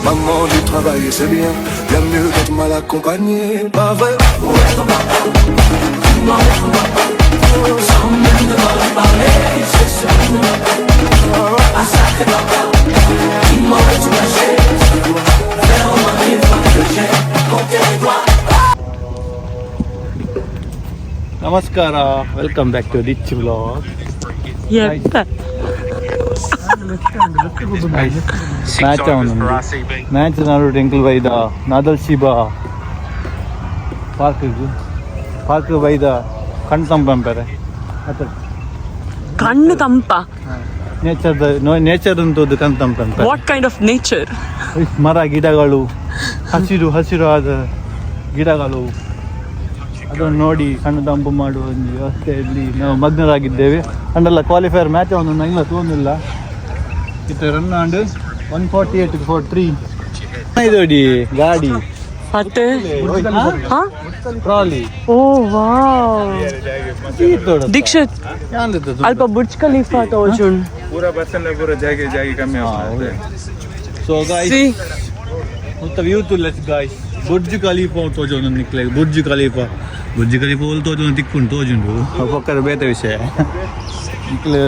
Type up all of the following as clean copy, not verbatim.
Maman dit travailler c'est bien, bien mieux d'être mal accompagné, pas vrai? ನಮಸ್ಕಾರ, welcome back to rich vlog. ಎಪ್ಪ. Match ಅವನು match ನಾಡು ಟೆಂಕಲ್ ಬೈದ ನಾದಲ್ Shiba park park ಬೈದ ಕಣ್ ತಂಪಂಪರೆ. ಕಣ್ಣು ತಂಪ? ನೇಚರ್ ನೇಚರ್ ಅಂತದ್ದು ಕಣ್ ತಂಪಂಪರೆ. What kind of nature? ಮರ ಗಿಡಗಳು, ಹಸಿರು ಹಸಿರು ಆದ ಗಿಡಗಳು, ಅದನ್ನು ನೋಡಿ ಕಣ್ಣು ತಂಪು ಮಾಡುವ ಒಂದು ವ್ಯವಸ್ಥೆಯಲ್ಲಿ ನಾವು ಮಗ್ನರಾಗಿದ್ದೇವೆ. ಅಂಡಲ್ಲ ಕ್ವಾಲಿಫೈಯರ್ ಮ್ಯಾಚ್ ಅವನು ನಂಗಿಲ್ಲ ತೋನಿಲ್ಲ. ಇತ್ತ run and 148 for 3. ಇದು ಗಾಡಿ. ಮತ್ತೆ ಹಾ? ಟ್ರಾಲಿ. ಓ ವಾವ್, ದೀಕ್ಷಿತ್, ಅಲ್ಪ ಬುರ್ಜ್ ಖಲೀಫಾ ತೋಜುಂಡ್. ಪೂರಾ ಬಸ್ಸಲ್ಲೇ ಪೂರ ಜಾಗೆ ಜಾಗೆ ಕಮ್ಮಿ ಆಗ್ತದೆ. So guys, see. ಮುತ್ತ ವ್ಯೂ ತುಲ್ಲೆ ಗಾಯ್ಸ್. ಬುರ್ಜ್ ಖಲೀಫಾ ತೋಜೊಂದು ನಿಕ್ಲೆ. ಬುರ್ಜ್ ಖಲೀಫಾ, ಬುರ್ಜ್ ಖಲೀಫಾ ಓಲ್ ತೋಜೊಂದು ತಿಕ್ಕುಂಡು ತೋಜುಂಡು. ಪಕ್ಕದ ಬೇತೆ ವಿಷಯ. ನಿಕ್ಲೆ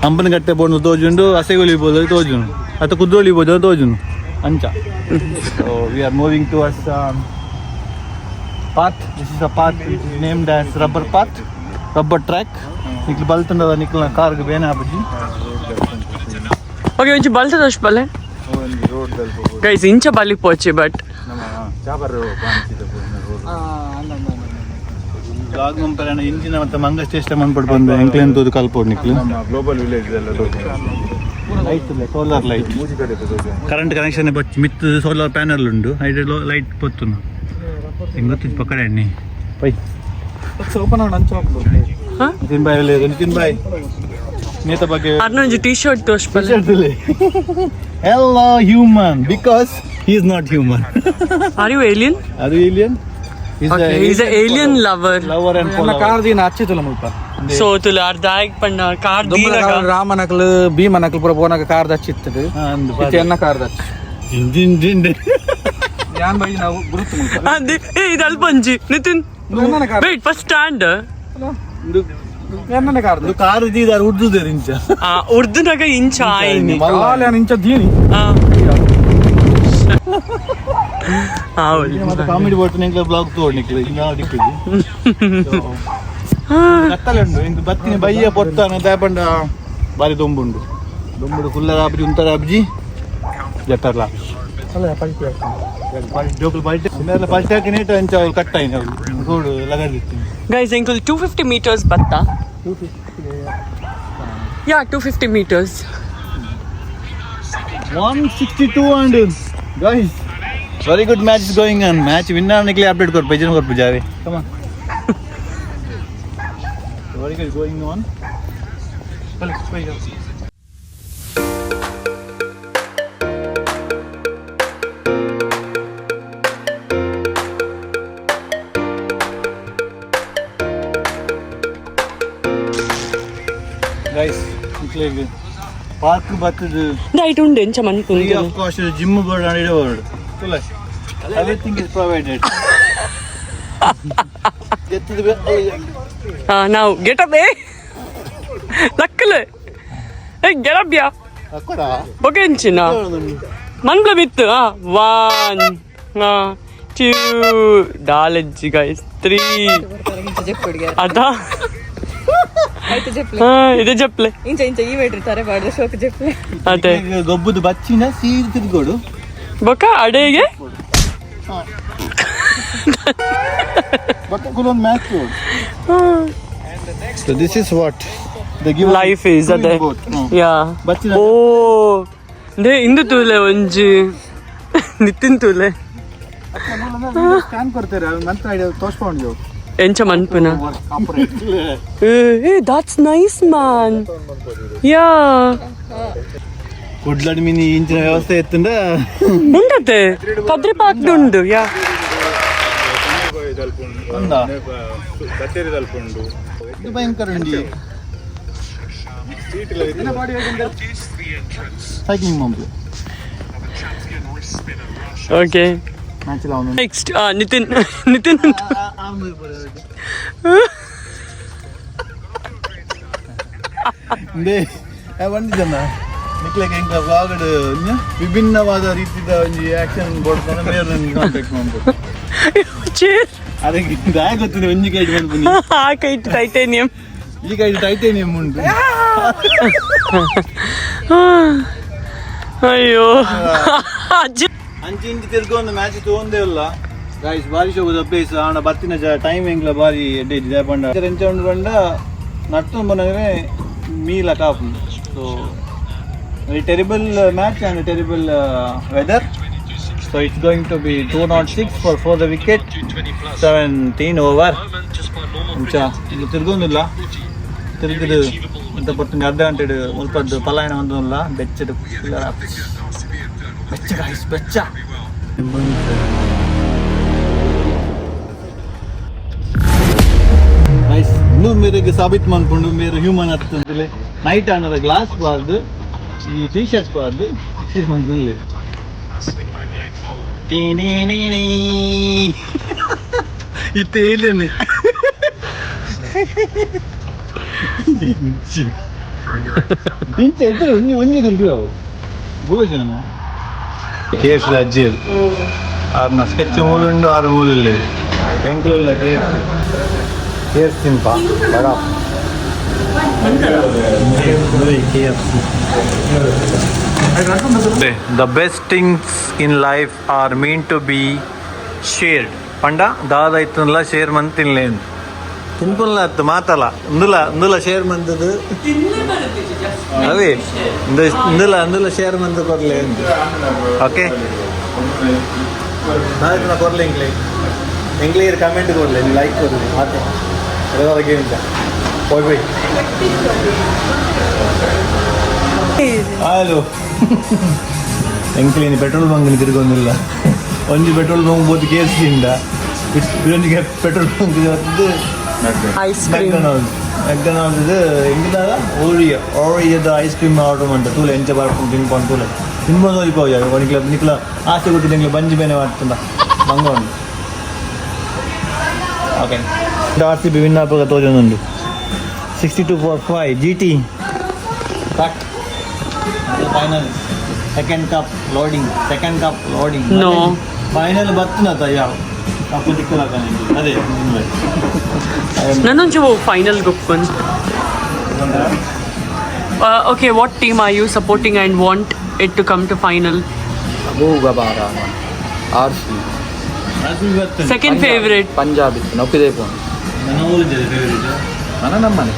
ಹಂಪನಗಟ್ಟೆ ಬೋಂಡು ತೋಜುಂಡು, ಅಸೆಗೊಲಿ ಬೋದು ತೋಜುಂಡು, ಅಥವಾ ಕುದ್ರೋಳಿ ಬೋದು ತೋಜುಂಡು ಅಂಚ. So we are moving towards path. This is a path named as rubber path, rubber track. ನಿಕ್ಲು ಬಲ್ತಂಡದ ನಿಕ್ಲ ಕಾರ್ಗ್ ಬೇನೆ ಆಪುಜಿ. ಓಕೆ, ಒಂಚಿ ಬಲ್ತದ ಅಷ್ಟು ಬಲ್ಲೆ. ಒಂದು ರೋಡ್ ದಲ್ಪ. ಗೈಸ್, ಇಂಚ ಬಲಿ ಪೋಚಿ ಬಟ್ ನಮ್ಮ ಚಾಪರ್ ರೋಡ್. ಬ್ಲಾಗ್ ಮಂಪರಣ ಇಂಜಿನ ಮತ್ತೆ ಮಂಗಶ್ರೇಷ್ಠ ಮನ್ಪಡ್ ಬಂದು ಎಂಕ್ಲೇನ್ ತೋದು ಕಲ್ಪೋಡ್ ನಿಕ್ಲು. ನಮ್ಮ ಗ್ಲೋಬಲ್ ವಿಲೇಜ್ ಎಲ್ಲ ಲೈಟ್, ಸೋಲಾರ್ ಲೈಟ್. ಮೂಜಿ ಕಡೆ ತೋಜು. ಕರೆಂಟ್ ಕನೆಕ್ಷನ್ ಬಚ್ಚಿ ಮಿತ್ ಸೋಲಾರ್ ಪ್ಯಾನಲ್ ಉಂಡು. ಐಟ್ ಲೈಟ್ ಪೊತ್ತುನು ಹಿಂಗೆ ಗೊತ್ತಿತ್ತು. ಪಕ್ಕಡೆ ಎಣ್ಣಿ ಪೈ. ಹಾ? ನಿತಿನ್ ಬಾಯ್ ಅಲ್ಲಿ, ನಿತಿನ್ ಬಾಯ್ ನೇತ ಬಗ್ಗೆ. ಅರ್ನೊಂಜಿ ಟಿ ಶರ್ಟ್ ತೋಷ್ ಬಲ್ಲೆ. Hello human, because he is not human. Are you alien? ಅದು alien. Okay, is a alien lover. Lover and car ದೀನ ಅಚ್ಚಿతుಲ ಮುಲ್ಪ. ಸೊ ತುಲ ಅರ್ಧ ಆಯ್ಕ್ ಪಂಡ ಕಾರ್ ದೀನಗ. ರಾಮನಕಲ್ ಭೀಮನಕಲ್ ಪೂರ ಪೋನಾಗ ಕಾರ್ ದಚ್ಚಿತ್ತದು. ಇತ್ತೆ ಎನ್ನ ಕಾರ್ ದಚ್ಚ ಜಿನ್ ಜಿನ್. ಯಾನ್ ಬೈ ನಾವು ಗುರುತು ಮುಲ್ಪ. ಅದೇ, ಏ ಇದು ಅಲ್ಪ ಒಂಜಿ ನಿತಿನ್. ಎನ್ನನ ಕಾರ್. Wait, first stand. ಎನ್ನನ ಕಾರ್. ಕಾರು ದೀದಾರ್ ಉರ್ದುದೇರ್ ಇಂಚ. ಆ ಉರ್ದುನಗ ಇಂಚ ಆಯ್ನಿ. ಕಾಲ್ ಯಾನ್ ಇಂಚ ದೀನಿ. ಹೌದು. ಮತ್ತೆ ಕಾಮಿಡಿ ಬೋಟ್ ನಿಂಗೆ ಬ್ಲಾಗ್ ತೋಡ್ ನಿಕ್ಲೆ ಇಂಗ ದಿಕ್ಕಿದ್ದು ಕತ್ತಲೆ ಉಂಡು. ಇಂದು ಬತ್ತಿನ ಬಯ್ಯ ಪೊತ್ತಾನ ದಾಪಂಡ ಬಾರಿ ದೊಂಬುಂಡು. ದೊಂಬುಡು ಕುಲ್ಲರ ಆಪುಜಿ, ಉಂತರ ಆಪುಜಿ, ಜಟ್ಟರ್ಲ ಜೋಕುಲು ಪಲ್ಟೆ ಮೇರ್ಲ ಪಲ್ಟೆ ಹಾಕಿ ನೇಟ ಅಂಚ ಅವ್ರು ಕಟ್ಟಾಯಿನ ಅವ್ರು ರೋಡ್ ಲಗಡಿತ್ತು. ಗೈಸ್, ಎಂಕುಲ್ 250 ಮೀಟರ್ಸ್ ಬತ್ತ. ಯಾ, 250 meters. 162 and guys, very good match is going on. Match win ನಿಕ್ಲೆ update ಕೊರ್ಪು ಇಜನ ಕೊರ್ಪು ಜಾವೆ. Come on, very good going on. Guys, ನಿಕ್ಲೆಗ್ park ಬತ್ತದು. ಡೈಟ್ ಉಂಡು ಎಂಚ ಫ್ರೀ ಮನ್ಪುಂಡು. Of cost gym board and board. Everything is provided. ಹಾ, ನಾವು get up. ಏ ಲಕ್ಕಲೆ, ಏ get up ಯಾ. ಬೊಕ ಎಂಚಿನ ಮನ್ಪ್ಲ ಬಿತ್ತು. ಹಾ, ಒನ್, ಹಾ, ಟೂ, ದಾಲಜ್ಜಿ ಗೈಸ್, ತ್ರೀ. ಅದಾ. ಹಾ, ಇದೆ ಜಪ್ಲೆ. ಇಂಚ ಇಂಚ ಈ ವೇಟ್ರಿ ತಾರೆ ಬಾಡ್ದ ಶೋಕ್ ಜಪ್ಲೆ. ಅದೇ. ಗೊಬ್ಬುದು ಬಚ್ಚಿನ ಸೀದ ತಿರ್ಗೋಡು. ಬೊಕ ಅಡೆಗೆ. ಬಟ್ ಕುಲೊಂದು match. So this is what they give. Life is ಅದೇ. ಯಾ. ಬಚ್ಚಿನ. ಓ they ಇಂದು ತೂಲೆ ಒಂಜಿ ನಿತಿನ್ ತೂಲೆ. ಸ್ಕ್ಯಾನ್ ಕೊಡ್ತಾರೆ ಮಂತ್ರ ಐಡಿಯಾ ತೋರ್ಸ್ಕೊಂಡು. ಎಂಚ ಮನ್ಪುನ? ಏ, that's nice man, ಯಾ. ಕುಡ್ಲಡ್ ಮಿನಿ ಇಂಚಿನ ವ್ಯವಸ್ಥೆ ಇತ್ತಂಡ. ಉಂಡತೆ ಕದ್ರಿ ಪಾಕ್ದು ಉಂಡು, ಯಾ. ಉಂದಾ? ಕಚೇರಿ ದಲ್ಪ ಉಂಡು. ಇದು ಭಯಂಕರ ಉಂಡಿ ಸೈಕ್ಲಿಂಗ್ ಮಂಪು. Okay. Match ಅವನು. ನೆಕ್ಸ್ಟ್ ನಿತಿನ್, ನಿತಿನ್ ಅಂತ. ಬಂದಿದ್ದನ್ನ ನಿಕ್ಲೆಗ್ ಎಂಕ ವ್ಲಾಗ್ ವಿಭಿನ್ನವಾದ ರೀತಿದ ಒಂಜಿ ಆಕ್ಷನ್ ಕೊಡ್ತಾನೆ, ಬೇರೆ ನನಗೆ ಕಾಂಟ್ಯಾಕ್ಟ್ ಮಾಡ್ಬೋದು. ಚೇರ್. ಅದಕ್ಕೆ ದಾಯ ಗೊತ್ತಿದೆ, ಒಂಜಿ ಕೈಟ್ ಬಂದ್ಬುನಿ. ಆ ಕೈಟ್ ಟೈಟೇನಿಯಂ. ಈ ಕೈಟ್ ಟೈಟೇನಿಯಂ ಉಂಟು. ಅಯ್ಯೋ ಅಜ್ಜಿ. ಅಂಚಿ ಇಂಚಿ ತಿರ್ಗೊಂದು ಮ್ಯಾಚ್ ತಗೊಂಡೇ ಇಲ್ಲ ಗಾಯ್ಸ್. ಬಾರಿ ಶೋಕುದ ಪ್ಲೇಸ್ ಆಂಡ ಬತ್ತಿನ ಜ ಟೈಮ್ ಎಂಗ್ಲ ಬಾರಿ ಎಡ್ಡೆ ಇಜ್ಜಿ. ಪಂಡ ಎಂಚ ಉಂಡು ಪಂಡ ನಡ್ತೊಂದು ಪೋನಗನೆ ಮೀಲ Kapu. So very terrible match and terrible weather. So it's going to be 206 for 4 the wicket, 17 over. ಅಂಚ ಇದು ತಿರ್ಗೊಂದಿಲ್ಲ, ತಿರುಗಿದು ಇಂತ ಪೊರ್ತುಂಡು ಅರ್ಧ ಗಂಟೆ ಮುಲ್ಪದ್ದು ಪಲಾಯನ ಒಂದಲ್ಲ. ಬೆಚ್ಚಡು ಬೆಚ್ಚ ಗಾಯ್ಸ್, ಬೆಚ್ಚ. ಗೈಸ್, ಇನ್ನೂ ಮೇರೆಗೆ ಸಾಬೀತು ಮಾಡ್ಕೊಂಡು ಮೇರೆ ಹ್ಯೂಮನ್ ಹತ್ತಂತಲೇ ನೈಟ್ ಆನದ ಗ್ಲಾಸ್ ಬಾರ್ದು, ಈ ಟೀ ಶರ್ಟ್ ಬಾರ್ದು ಮಂದಿಲ್ಲ. ಇತ್ತೆ ಏಲೇನೆ ಇಂಚ ಇದ್ರೆ ಒಂಜಿ ಒಂಜಿ ತಿರ್ಗಿ ಅವು ಗೋಜನ K F C ಅಜ್ಜಿ ಆರ್ನ ಸ್ಕೆಚ್ ಮೂಲುಂಡು, ಆರು ಮೂಲುಲ್ಲೆ ಎಂಕ್ಲುಲ್ಲ K F C, K F ಸಿಂಪ ಬಡ K F C. The best things in life are meant to be shared. ಪಂಡ ದಾದ ಇತ್ತಲ್ಲ ಶೇರ್ ಮಂತ್ ತಿನ್ಲೇನು ತಿನ್ಪುಲ್ಲ ಅತ್ತು ಮಾತಲ್ಲ ಇಂದುಲ ಇಂದುಲ ಶೇರ್ ಮಂತದು ಅವೇ ಇಂದುಲ ಇಂದುಲ ಶೇರ್ ಮಂತ್ ಕೊರ್ಲೆ. ಓಕೆ, ನಾಳೆ ಕೊರ್ಲೆ ಇಂಗ್ಲೆ ಎಂಗ್ಲೇ ಕಮೆಂಟ್ ಕೊಡ್ಲೆ, ನೀವು ಲೈಕ್ ಕೊಡ್ಲಿ ಮಾತೆ ಉಂಟ. ಹೋಯ್ ಹೋಯ್. ಹಲೋ, ಎಂಕ್ಲೇನಿ ಪೆಟ್ರೋಲ್ ಬಂಕ್ ತಿರ್ಗೊಂದಿಲ್ಲ. ಒಂಜಿ ಪೆಟ್ರೋಲ್ ಬಂಕ್ ಬೋದು K F C ಇಂದ, ಒಂಜಿ ಪೆಟ್ರೋಲ್ ಬಂಕ್ ಹೊತ್ತು ice cream. McDonald's. McDonald's ಎಂಗಿದಾದ ಓರಿಯ ಓರಿಯದ ice cream order ಮಂಟ ತೂಲೆ ಎಂಚ ಬರ್ಪುಂಡು ತಿನ್ಕೊಂಡು ತೂಲೆ ತಿನ್ಬೋದು ಹೋಗಿ ನಿಕ್ಲ ನಿಕ್ಲ ಆಸೆ ಗೊತ್ತಿದೆ. ಎಂಗ್ಲ ಬಂಜಿ ಬೇನೆ ಮಾಡ್ತಂದ ಬಂಗ ಉಂಡು. Okay, R C B win ಆಪಗ ತೋಜೊಂದುಂಡು. 62 for 5. G T cut final, second cup loading, second cup loading. No. Final ಬತ್ತುನತ ಯಾವ ಕಪ್ಪು ತಿಕ್ಕಲಾಕ ಅದೇ. ನನ್ನೊಂಚು final ಗೊಪ್ಪನ್. Okay, what team are you supporting and want it to come to final? R C. Second favourite? Punjab ಇತ್ತು ನೊಪ್ಪಿದೆ phone. ನನ್ನ ಊರಿದೆ favourite. ನನ್ನ ನಮ್ಮನೆ.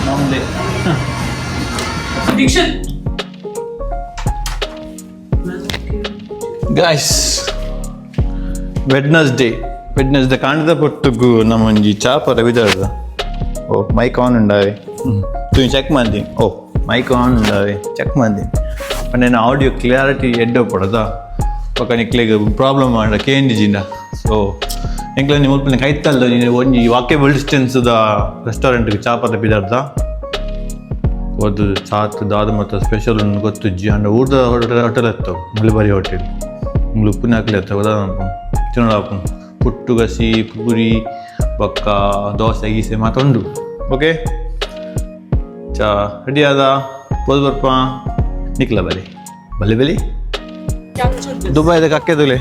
ನಮ್ಮದೇ. Dikshit. Guys, Wednesday, Wednesday ಕಾಂಡದ ಪೊಟ್ಟುಗು ನಮ್ಮೊಂಜಿ ಚಾಪರ ಬಿದಾರ್ದ. ಓ, mic ಆನ್ ಉಂಡಾವೆ, ತುಯಿ cheque ಮಂದಿ. ಓ, mic ಆನ್ ಉಂಡಾವೆ, cheque ಮಂದಿ. ಪಂಡ ಆಡಿಯೋ ಕ್ಲಾರಿಟಿ ಎಡ್ಡೆ ಪಡದ ಬೊಕ ನಿಕ್ಲೆಗ್ ಪ್ರಾಬ್ಲಮ್ ಮಾಡ ಕೇಂದಿಜಿಂಡ. ಸೊ ಎಂಕ್ಲೆ ಮುಲ್ಪನ ಕೈತಲ್ದ ಒಂಜಿ ವಾಕೇಬಲ್ ಡಿಸ್ಟೆನ್ಸ್ದ ರೆಸ್ಟೋರೆಂಟ್ಗೆ ಚಾಪರ ಬಿದಾರ್ದ ಅದು ಚಾತ್ ದಾದ ಮತ್ತು ಸ್ಪೆಷಲ್ ಉಂಡು ಗೊತ್ತುಜ್ಜಿ. ಅಂಡ ಊರ್ದ ಹೋಟೆಲ್ ಹೋಟೆಲ್ ಎತ್ತವು ಮುಳಿಬಾರಿ ಹೋಟೆಲ್ ಮುಳು ಉಪ್ಪುನ ಎತ್ತವು ತಿನ್ನೋಡಾಪು ಪುಟ್ಟು ಗಸಿ ಪೂರಿ ಬೊಕ್ಕ ದೋಸೆ ಗೀಸೆ ಮಾತ ಉಂಡು. ಓಕೆ, ಚಾ ರೆಡಿ ಆದ ಬೋದು ಬರ್ಪ ನಿಕ್ಲ ಬಲೆ ಬಲೆ ಬಲೆ ದುಬೈದ ಕಕ್ಕೆ ತುಲೆ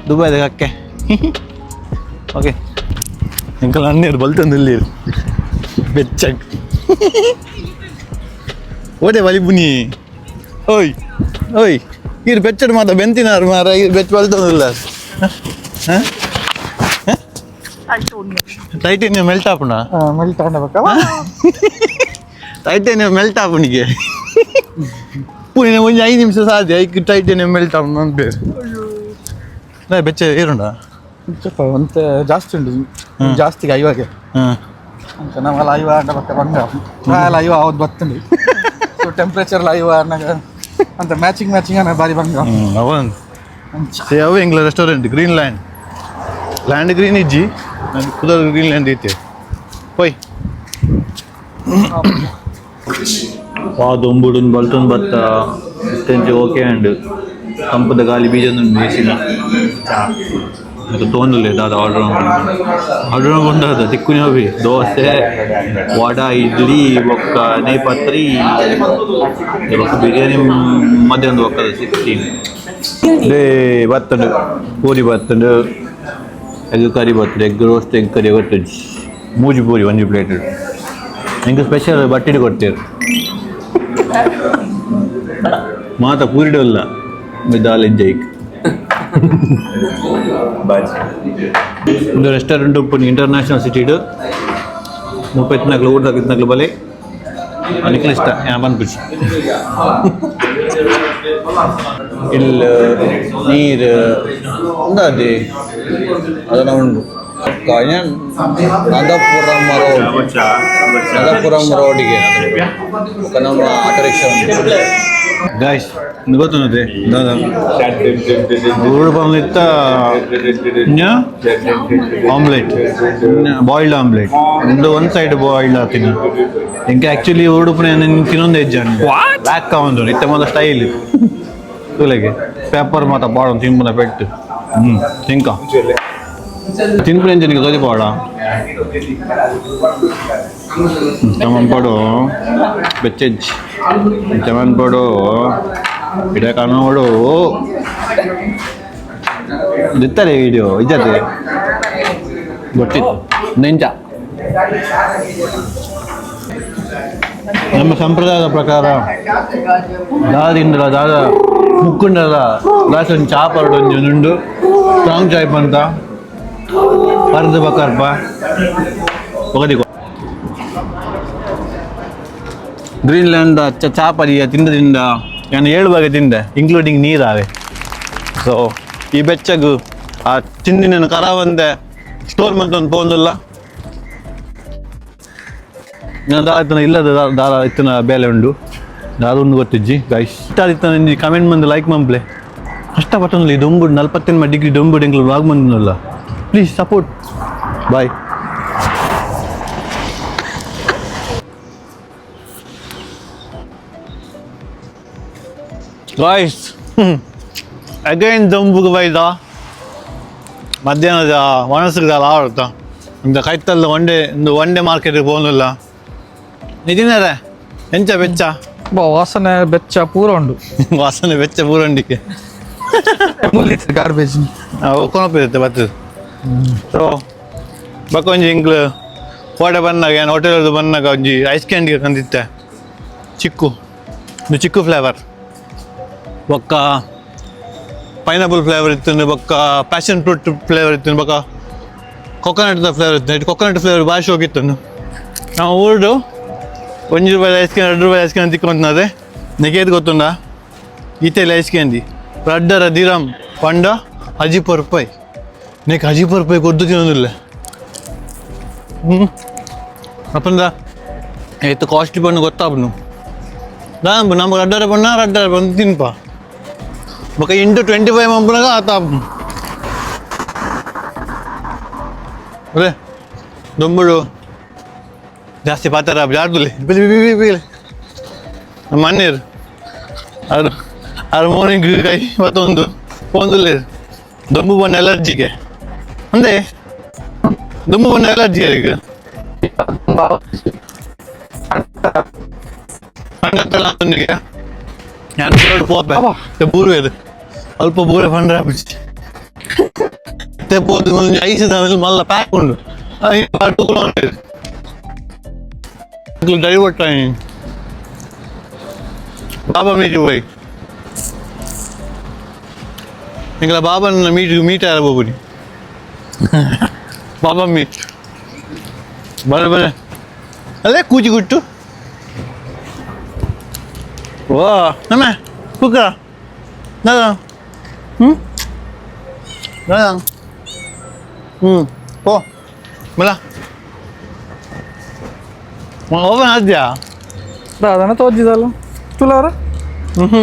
ದುಬೈದ ಕಕ್ಕೆ. ಓಕೆ, ಎಂಕಲ್ ಅಣ್ಣೇರು ಬಲ್ತೊಂದು ಬೆಚ್ಚಗ್ ಓಡೆ ಬಲಿಪುನಿ. ಓಯ್ ಓಯ್, ಈರ್ ಬೆಚ್ಚಡ್ ಮಾತ ಬೆಂತಿನಾರು ಮಾರ, ಈರ್ ಬೆಚ್ಚ ಬಲ್ತೊಂದಿಲ್ಲ. ಟೈಟೇನಿಯಂ ಮೆಲ್ಟ್ ಆಪುಣ. ಮೆಲ್ಟ್ ಆಂಡ. ಟೈಟೇನಿಯಂ ಮೆಲ್ಟ್ ಆಪುನಿಗೆ ಪುನಿನ ಒಂಜಿ 5 ನಿಮಿಷ ಸಾಧ್ಯ ಐಕ್ ಟೈಟೇನಿಯಂ ಮೆಲ್ಟ್ ಆಪುನ ಅನ್ಪೇರು. ಬೆಚ್ಚ ಏರುಂಡ. ಒಂತೆ ಜಾಸ್ತಿ ಉಂಟು, ಜಾಸ್ತಿ ಐವಾಗೆ. ಹಾಂ. ಅಂತ ನಮ್ಮಲ್ಲ ಐವ ಅಂಡ ಬಕ್ಕ ಬಂಗ ಟ್ರಯಲ್ ಐವ ಅವತ್ತು ಬತ್ತುಂಡು. ಸೊ ಟೆಂಪ್ರೇಚರ್ ಐವ ಅನ್ನಾಗ ಅಂತ ಮ್ಯಾಚಿಂಗ್ ಮ್ಯಾಚಿಂಗ್ ಅನ್ನ ಬಾರಿ ಬಂಗ. ಅವನ್ ಅವು ಎಂಗ್ಲ restaurant green land land green ಇಜ್ಜಿ ನಂಗೆ ಕುದರ್ ಗ್ರೀನ್ ಲ್ಯಾಂಡ್ ಐತೆ. ಪೋಯ್. ವಾ ದೊಂಬುಡು ಬಲ್ತೊಂದು ಬತ್ತ ಇತ್ತೆಂಚ ಓಕೆ ಅಂಡ್ ತಂಪುದ ಗಾಲಿ ಬೀಜೊಂದು ಬೇಸಿನ ಮತ್ತು ತೋಂದುಲ್ಲೆ ದಾದ ಆರ್ಡರ್ ಆರ್ಡರ್ ಉಂಡದ ತಿಕ್ಕುನಿ ಹೋಗಿ ದೋಸೆ, ವಡ, ಇಡ್ಲಿ ಬೊಕ್ಕ ನೇಪತ್ರಿ ಬೊಕ್ಕ ಬಿರಿಯಾನಿ ಮಧ್ಯಾಹ್ನ ಬೊಕ್ಕದ 16 ಡೇ ಬತ್ತಂಡು ಪೂರಿ ಬತ್ತಂಡು ಎಗ್ ಕರಿ ಬತ್ತಂಡು egg roast egg curry ಗೊತ್ತುಜಿ ಮೂಜಿ ಪೂರಿ ಒಂಜಿ ಪ್ಲೇಟ್ ಎಂಕ್ ಸ್ಪೆಷಲ್ ಬಟ್ಟಿಡ್ ಕೊಡ್ತೇವೆ ಮಾತ ಪೂರಿಡಲ್ಲ ದಾಲ್ ಜೈಕ್ ಒಂದು ರೆಸ್ಟೋರೆಂಟ್ ಉಪ್ಪುನಿ ಇಂಟರ್ನ್ಯಾಷನಲ್ ಸಿಟಿಡು ಮುಪ್ಪೈತ್ನಾಕ್ಲು ಊರ್ದಾಗ ಇತ್ನಾಕ್ಲು ಬಲೆ ನಿಕ್ಲ ಇಷ್ಟ ಯಾ ಪನ್ಪುಜಿ ಇಲ್ಲ ನೀರು ಉಂಡಾದೆ ಅದನ್ನ ಉಂಡು ನದಪುರಂ ರೋಡ್ ನದಪುರಂ ರೋಡಿಗೆ ఒక ನಮ್ಮ ಆಟೋ ರಿಕ್ಷಾ ಉಂಟು ಗಾಯ್ಸ್ ಗೊತ್ತುನ್ನದೆ ದಾದಾ ಊರು ಬಂದಿತ್ತ omelette boiled omelette ಒಂದು ಒಂದು ಸೈಡ್ ಬಾಯ್ಲ್ಡ್ ಆತಿನ ಇಂಕೆ ಆಕ್ಚುಲಿ ಉಡುಪುನ ತಿನ್ನೊಂದು ಹೆಜ್ಜೆ ಬ್ಯಾಕ್ ಒಂದು ಇತ್ತ ಮೊದಲ ಸ್ಟೈಲ್ ತೂಲೆಗೆ ಪೇಪರ್ ಮಾತ ಪಾಡೊಂದು ತಿಂಪುನ ಪೆಟ್ಟು ಹ್ಞೂ ತಿಂಕ ತಿನ್ಪುನ ಎಂಚನಿಗೆ ತೋಜಿ ಪಾಡ ಚಮನ್ ಪಾಡು ಬೆಚ್ಚೆಜ್ ಚಮನ್ ಪಾಡು ಇಡ ಕನ್ನೋಡು ದಿತ್ತಾರೆ ವಿಡಿಯೋ ಇಜ್ಜತೆ ಗೊತ್ತಿತ್ತು ನೆಂಚ ನಮ್ಮ ಸಂಪ್ರದಾಯದ ಪ್ರಕಾರ ದಾದಿಂದ ದಾದ ಮುಕ್ಕುಂಡದ ಗ್ಲಾಸ್ ಒಂದು ಚಾ ಪರಡು ಒಂಜಿ ಉಂಡು ಸ್ಟ್ರಾಂಗ್ ಚಾಯ್ ಬಂತ ಪರ್ದು ಬಕರ್ಪ ಒಗದಿಗೋ ಗ್ರೀನ್ಲ್ಯಾಂಡ್ ಚಾ ಪರಿಯ ತಿಂದ ತಿಂದ ನಾನು ಏಳು ಬಗೆ ತಿಂದೆ ಇನ್ಕ್ಲೂಡಿಂಗ್ ನೀರಾವೆ. ಸೊ ಈ ಬೆಚ್ಚಗು ಆ ತಿಂದಿನ ಕರಾವಂದೆ ಸ್ಟೋರ್ ಮಂತೊಂದು ಪೋಂದುಲ್ಲ ನಾನು ದಾರ ಇಲ್ಲದ ದಾರ ಇತ್ತಿನ ಬೇಲೆ ಉಂಡು ದಾರ ಉಂಡು ಗೊತ್ತಿಜ್ಜಿ ಗೈಸ್. ಇಷ್ಟ ಇತ್ತ ಒಂಜಿ ಕಮೆಂಟ್ ಬಂದು ಲೈಕ್ ಮಂಪ್ಲೆ ಕಷ್ಟಪಟ್ಟೊಂದು ಈ ದೊಂಬುಡು 48 ಡಿಗ್ರಿ ದೊಂಬುಡು ಎಂಕ್ಲು ವ್ಲಾಗ್ ಬಂದಿಲ್ಲ. Please support. Bye guys. Again ದೊಂಬುಗು ಬೈದ ಮಧ್ಯಾಹ್ನದ ಮನಸ್ಸಿಗೆ ಆವಡ್ತ ಇಂದ ಕೈತಲ್ಲ ಒಂಡೆ ಒಂದು ಒಂಡೆ ಮಾರ್ಕೆಟ್ಗೆ ಪೋನಿಲ್ಲ ನಿಜಿನರೇ ಎಂಚ ಬೆಚ್ಚ ಬಾ ವಾಸನೆ ಬೆಚ್ಚ ಪೂರ ಉಂಡು ವಾಸನೆ ಬೆಚ್ಚ ಪೂರಂಡಿಕೆ ಗಾರ್ಬೇಜ್ ಕೊನಪಿರುತ್ತೆ ಬರ್ತದೆ. ಸೊ ಬೊಕ ಒಂಜಿ ಇಂಕ್ಲು ಕೋಡೆ ಬನ್ನಾಗ ಏನು ಹೋಟೆಲ್ ಬನ್ನಾಗ ಒಂಜಿ ಐಸ್ ಕ್ಯಾಂಡಿ ಕಂದಿತ್ತೆ ಚಿಕ್ಕು ಒಂದು ಚಿಕ್ಕು ಫ್ಲೇವರ್ ಬೊಕ್ಕ ಪೈನಾಪಲ್ ಫ್ಲೇವರ್ ಇತ್ತು ಬೊಕ್ಕ passion fruit flavour ಇತ್ತು ಬೊಕ್ಕ ಕೊಕೊನಟ್ ಫ್ಲೇವರ್ ಇತ್ತು. ಕೊಕೊನಟ್ ಫ್ಲೇವರ್ ಭಾಳ ಶೋಕಿತ್ತು. ನಾವು ಊರ್ಡು 1 ರೂಪಾಯಿ ಐಸ್ ಕ್ಯಾಂಡಿ 2 ರೂಪಾಯಿ ಐಸ್ ಕ್ಯಾಂಡಿ ತಿಕ್ಕೊಂತದೆ ನಿಕೇದು ಗೊತ್ತುಂಡ ಈತೆಲ್ಲ ಐಸ್ ಕ್ಯಾಂಡಿ ರಡ್ಡರ ದಿರಮ್ ಪಂಡ ಅಜಿಪ ರೂಪಾಯಿ ನೀಕ್ ಅಜಿಪ ರೂಪಾಯಿ ಕೊದ್ದು ತಿನ್ನೋದಿಲ್ಲ. ಹ್ಞೂ ಅಪ್ಪಂದ ಏತ್ ಕಾಸ್ಟ್ಲಿ ಬಣ್ಣ ಗೊತ್ತಾಪನು ದಾಂಬು ನಮ್ಗೆ ರಡ್ಡರ ಬಣ್ಣ ರಡ್ಡರ ಬಂದು ತಿನ್ಪ ಬೊಕ ಇಂಟು 25 ಮಂಪುನಾಗ ಆತ ಅದೇ ದೊಂಬುಡು ಜಾಸ್ತಿ ಪಾತರ ಜಾರ್ದುಲೆ ಬಿಲಿ ಬಿಲಿ ಬಿಲಿ ನಮ್ಮ ಅಣ್ಣೇರು ಅವರು ಅವ್ರ ಮಾರ್ನಿಂಗ್ ಕೈ ಮತ್ತೊಂದು ಪೋಂದುಲ್ಲೇರು ದೊಂಬು ಬಣ್ಣ ಎಲರ್ಜಿಗೆ ಅಂದೆ ದೊಂಬು ಬಣ್ಣ ಎಲರ್ಜಿ ಈಗ ಹಂಗತ್ತಲ್ಲ ഞാൻ ಪೋಪೆ ಬೂರು ಇದು ಅಲ್ಪ ಬೂರೆ ಪಂಡ್ರೆ ಆಪುಜಿ ಪೋದು ಒಂಜಿ ಐಸ್ ಮಲ್ಲ ಪ್ಯಾಕ್ ಉಂಡು ಡೈವರ್ಟ್ ಬಾಬಾ ಮೀಟ್ ಹೋಯ್ ಎಂಕಲ ಬಾಬನ್ ಮೀಟ್ ಮೀಟ್ ಆರ ಬೋಬುನಿ ಬಾಬಾ ಮೀಟ್ ಬರ ಬರ ಅಲ್ಲೇ ಕೂಚಿ ಗುಟ್ಟು ಓ ನಮ್ಮ ಕುಕ್ಕ ದಾದಾ ಹ್ಞೂ ದಾದಾ ಹ್ಞೂ ಓ ಬಲ ಓಪನ್ ಆದ್ಯಾ ದಾದನ ತೋಜಿದಲ್ಲ ತುಲಾರ ಹ್ಞೂ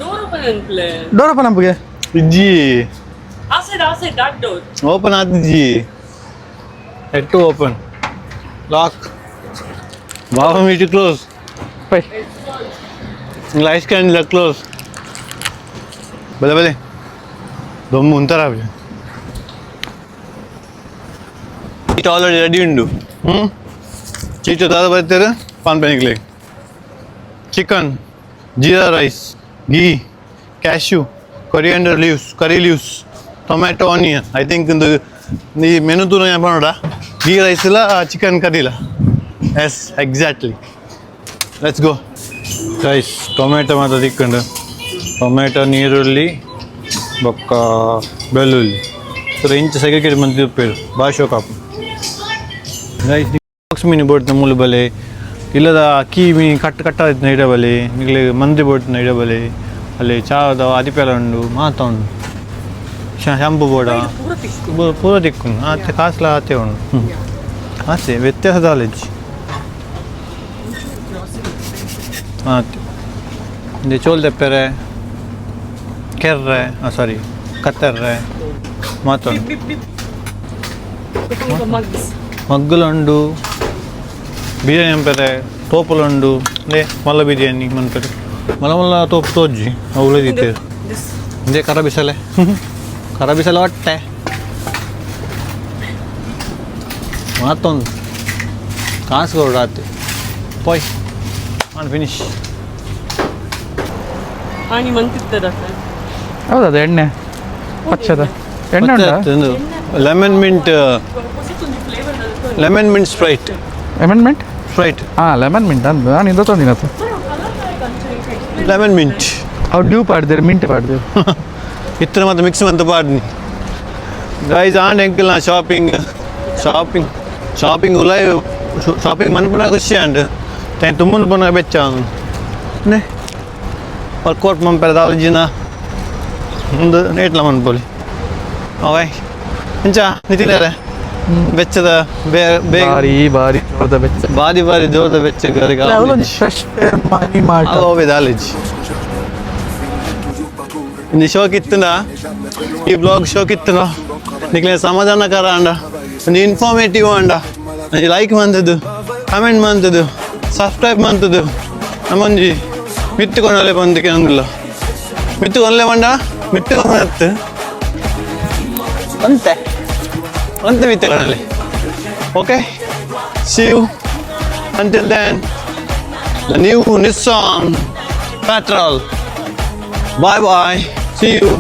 ಡೋರ್ ಓಪನ್ ಅನ್ಪ್ಲೆ ಡೋರ್ ಓಪನ್ ನಮಗೆ ಇಜ್ಜಿ outside outside that door open ಆತಿಜ್ಜಿ head to open lock Baba meet close. ಪೈ. ಐಸ್ ಕ್ಯಾಂಡ್ ಕ್ಲೋಸ್. ಬಲೆ ಬಲೆ, ದೊಮ್ಮು ಒಂಥರ. ಚೀಟ್ ಆಲ್ರೆಡಿ ರೆಡಿ ಉಂಡು. ಹ್ಞೂ, ಚೀಟು ದಾದ ಬರ್ತಾರೆ PAN ಪೆನಿಕ್ಲೆ. Chicken, jeera rice, ghee, cashew, coriander leaves, curry leaves, tomato, onion. I think ಇಂದು ಈ ಮೆನು ತೂನ ಪನೋಡ, ಗೀ ರೈಸ್ ಇಲ್ಲ, ಚಿಕನ್ ಕರಿ ಇಲ್ಲ. Yes, exactly. Let's go, guys. Tomato ಮಾತ್ರ ತಿಕ್ಕಂಡು, ಟೊಮೆಟೊ, ನೀರುಳ್ಳಿ ಬೊಕ್ಕ ಬೆಳ್ಳುಳ್ಳಿ. ಸೊ ಇಂಚ ಸೆಗ್ರಿಗೇಟ್ ಮಂತಿಪ್ಪೇರು, ಭಾಳ ಶೋಕ್ ಆಪು. ಗೈಸ್, ಬಾಕ್ಸ್ ಮೀನು ಬೋಟ್ನ ಮೂಲು ಬಲೆ, ಇಲ್ಲದ ಅಕ್ಕಿ ಮೀನು ಕಟ್ ಕಟ್ಟ ಇಡಬಲೆ, ನಿಗ್ಲೆ ಮಂದಿ ಬೋಟ್ನ ಇಡಬಲೆ. ಅಲ್ಲಿ ಚಾದ ಅದಿಪೆಲ ಉಂಡು, ಮಾತ ಉಂಡು. ಶಾಂಪು ಬೋಡ ಪೂರ ತಿಕ್ಕು. ಆತೆ ಕಾಸ್ಲ ಆತೆ ಉಂಡು. ಹ್ಞೂ, ಆತೆ ವ್ಯತ್ಯಾಸ ದಾಲೇಜ್ ಆತೆ. ಇಂದೆ ಚೋಲ್ ತೆಪ್ಪೆರೆ, ಕೆರ್ರೆ, ಸಾರಿ, ಕತ್ತೆರ್ರೆ ಮಾತ ಉಂಡು. ಮಗ್ಗುಲುಂಡು, ಬಿರಿಯಾನಿ ಅನ್ಪೆರೆ, ತೋಪುಲುಂಡು. ಅಂದೆ ಮಲ್ಲ ಬಿರಿಯಾನಿ ಮನ್ಪೆರೆ, ಮಲ್ಲ ಮಲ್ಲ ತೋಪು ತೋಜಿ ಅವು ದಿತ್ತೇರು. ಇಂದೆ ಕರ ಬಿಸಲೆ, ಕರ ಬಿಸಲೆ ಹೊಟ್ಟೆ ಮಾತೊಂದು ಕಾಸು ಕೊಡು ಆತು ಪೋಯ್ ಆನ್ ಫಿನಿಶ್. ಆನಿ ಮಂತಿತ್ತದ. ಹೌದಾ? ಎಣ್ಣೆ ಪಚ್ಚದ ಎಣ್ಣೆ ಉಂಟಾ? Lemon mint, lemon mint Sprite. Lemon mint. Sprite. ಹಾಂ, ಲೆಮನ್ ಮಿಂಟ್ ಅಂತ ನಾನು ಇಂದ ತಂದಿನತ್ತು. Lemon mint. ಅವ್ರು ಡ್ಯೂ ಪಾಡ್ದೇರು, ಮಿಂಟ್ ಪಾಡ್ದೇರು. ಇತ್ರ ಮತ್ತೆ ಮಿಕ್ಸ್ ಮಂತ ಪಾಡ್ನಿ. ಗೈಸ್, ಆಂಡ್ ಎಂಕಲ್ ಶಾಪಿಂಗ್ ಶಾಪಿಂಗ್ ಶಾಪಿಂಗ್ ಉಲಾಯ್ ಶಾಪಿಂಗ್ ಮನ್ಪುನ ಖುಷಿ ಆಂಡ್ ತೈ ತುಂಬುನ ಪುನ ಬೆಚ್ಚ ನೆ ವರ್ಕೌಟ್ ಮನ್ಪೆರೆ ದಾಲ ಉಂದು ನೇಟ್ಲ ಮನ್ಪೊಲಿ. ಓಕೆ, ಇಂಚ ನಿತಿನರೆ ಬೆಚ್ಚದ ಬೇಗ. ಬಾರಿ ಬಾರಿ ಜೋರದ ಬೆಚ್ಚ. ಬಾರಿ ಬಾರಿ ಜೋರದ ಬೆಚ್ಚ. ಫ್ರೆಶ್ ಮನಿ ಮಾಡ. ಹೋಗಿ ದಾಲೇಜ್ ಇಂದು ಶೋಕ್ ಇತ್ತುಂಡ. ಈ ಬ್ಲಾಗ್ ಶೋಕ್ ಇತ್ತುಂಡ, ನಿಕ್ಲೆ ಸಮಾಧಾನಕರ ಅಂಡ, ಒಂದು ಇನ್ಫಾರ್ಮೇಟಿವ್ ಅಂಡ, ಲೈಕ್ ಮಂತದ್ದು, ಕಮೆಂಟ್ ಮಂತದ್ದು, ಸಬ್ಸ್ಕ್ರೈಬ್ ಮಂತದ್ದು, ನಮ್ಮೊಂಜಿ ಮಿತ್ತು ಕೊನಲೆ ಬಂದಕ್ಕೆ ಅಂದಿಲ್ಲ. ಮಿತ್ತು ಕೊನಲೆ ಬಂಡ, ಮಿತ್ತು ಕೊನತ್ತು ಅಂತೆ ಅಂತೆ ಮಿತ್ತು ಕೊನಲೆ. Okay, see you until then. The new Nissan Patrol. Bye bye. See you.